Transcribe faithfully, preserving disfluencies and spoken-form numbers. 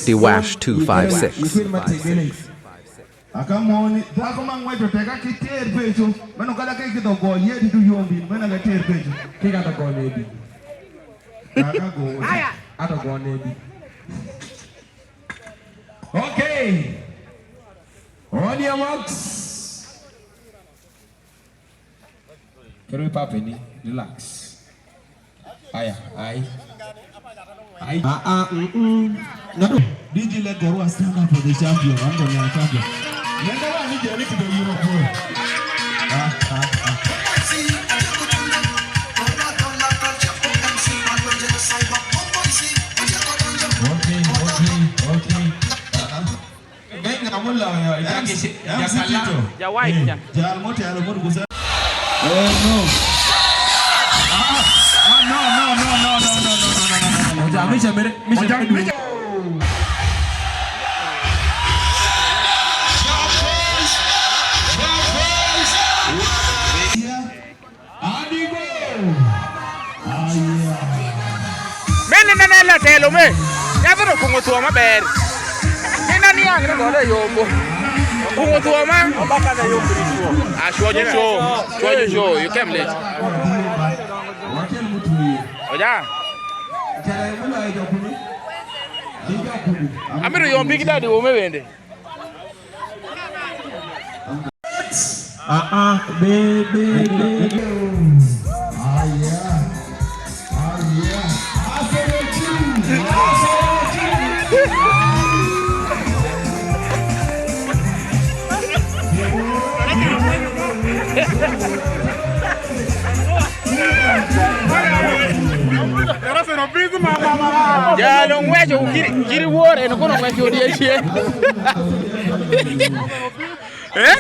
Diwash two five six. Akamoni, dhako ma ng'wejo tek ka kiter pecho, meno kata ka kidho gol, yedi du yombi, meno ka ter pecho. Kik adho gol nedi. Kaka gol. Aya. Adho gol nedi. Okay. Audio Max. Kero ipapeni, relax. Aya, ai. Ai. Ah, ah, mm, mm. Ng'ato. D J, let the world stand up for the champion. I'm the champion. Nenda wa ni jeni kido Europe. Ah, ah, ah. Okay, okay, okay. Ah, ah. Ng'eny ng'a moloyo? Ijaki si-, M C jakala. Tito. Jawai, eh, ja. Jal motelo mot gusa. Eh, no. Ah, ah, no, no. Oja, mise mere, mise mere. Mene nene la telo me. Nyathino kungo thuo maber. Kina niang' ni gode yombo. Kungo thuo ma. Ah, chuonyo cho. Chuonyo cho. You came late. Oja. Amiro yombi gi dadi wuome bende. Ah, ah, be, be, be. Ah, yeah. Ah, yeah. Aseme juu. Aseme juu. Jalo ng'wejo kiri, kiri wuor en kono ng'wejo odiechieng'. Eh?